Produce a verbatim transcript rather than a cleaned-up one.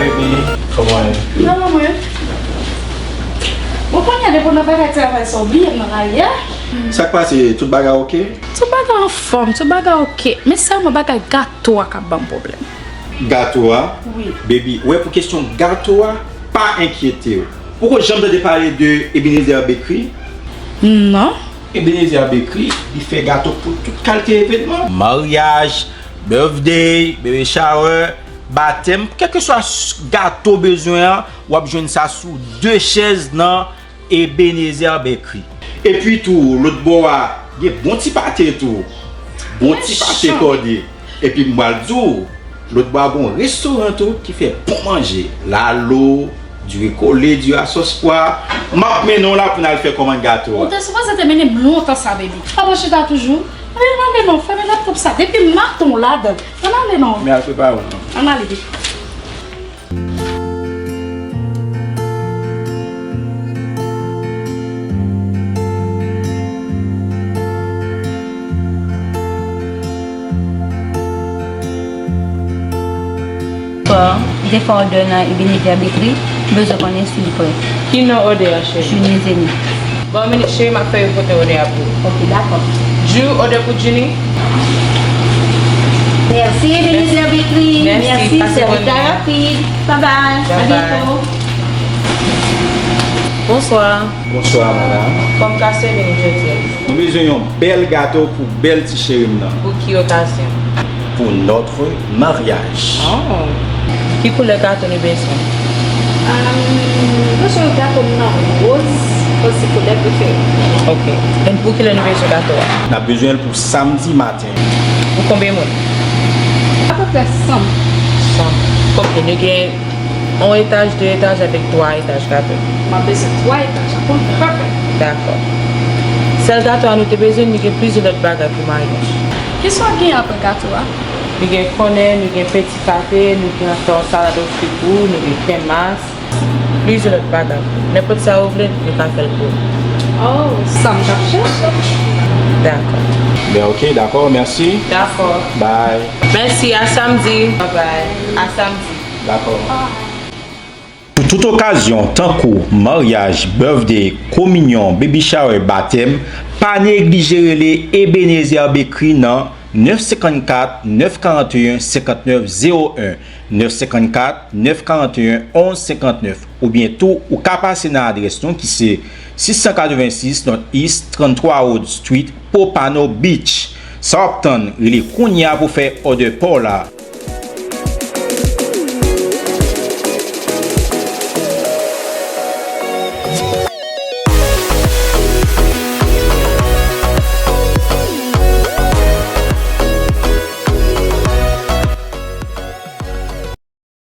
Baby, kòman ye? Nan mwen. Bon, kounye a depi w nan bagay travay sa, w bliye m nan lari a. Sa k pase? Tout bagay oke? Tout bagay anfòm, tout bagay oke. Men sèlman bagay gato a k ap ban m pwoblèm. Gato a? Wi. Baby, w wè pou kesyon gato a, pa enkyete w. Ou poko janm tande pale de Ebenezer Bakery? Non. Ebenezer Bakery, li fè gato pou tout kalite evènman. Maryaj, birthday, baby shower, batèm, kèlkeswa s-, gato w bezwen an, w ap jwenn sa sou de chèz nan Ebenezer Bakery. Epi tou, lòt bò a, gen bon ti pate tou. Bon ti pate kòde. Epi m pral di w, lòt bò a gen yon restoran tou ki fè bon manje. Lalo, diri kole, diri a sòs pwa. M ap mennen w la pou n al fè kòmann gato a. Ou te sipoze te mennen m lontan sa, baby. Pa pran chita toujou. Ann ale non, fèmen laptop sa. Depi maten w ladan. Ann ale non. Men al prepare w non. Ann ale vit. Bonsoir, m te fè òdè nan Ebenezer Bakery, m bezwen konnen si l prè. Ki non òdè a, cheri? Junie Zeni. Bon, yon minit, cheri, m ap fè yo pote òdè a pou ou. Ok, dakò. Ju, òdè pou Junie. Mèsi, Ebenezer Bakery. Mèsi, mèsi, pase sèvis la rapid. Bye bye. Bye bye. A byento. Bonswa. Bonswa, madanm. Kòman m ka sèvi nou jodi a? Nou bezwen yon bèl gato pou bèl ti cheri m nan. Pou ki okazyon? Pour notre mariage. Oh. Ki koulè gato nou bezwen? Ahn, nou bezwen gato nan woz, woz se koulè prefere. Ok. E pou kilè nou bezwen gato a? N ap bezwen l pou samdi maten. Pou konbyen moun? Apeprè san. San. Ok, nou gen yon etaj, de etaj avèk twa etaj gato. M ap bezwen twa etaj, an konplè. Dakò. Sèl gato a nou te bezwen, nou gen plizyè lòt bagay pou maryaj. Kisa w gen apre gato a? Nou gen konnen, nou gen peti pate, nou gen ankò salad o frit tou, nou gen pen mas, plizyè lòt bagay. Nenpòt sa ou vle, nou ka fè l pou ou. Oh, sa m t ap chèche. Dakò. Ben, ok, dakò, mèsi. Dakò. Bye. Mèsi, a samdi. Bye bye. A samdi. Dakò. Pou tout okazyon, tankou maryaj, birthday, kominyon, baby shower, batèm, pa neglije rele Ebenezer Bakery nan nèf senkannkat, nèf karanteyen, senkantnèf zewo en, nèf senkannkat, nèf karanteyen, onz senkantnèf, oubyen tou, ou ka pase nan adrès nou ki se sis san katrevensis North East trannntwa Rhodes Street, Pompano Beach. Sa w ap tann, rele kounye a pou fè òdè pa w la.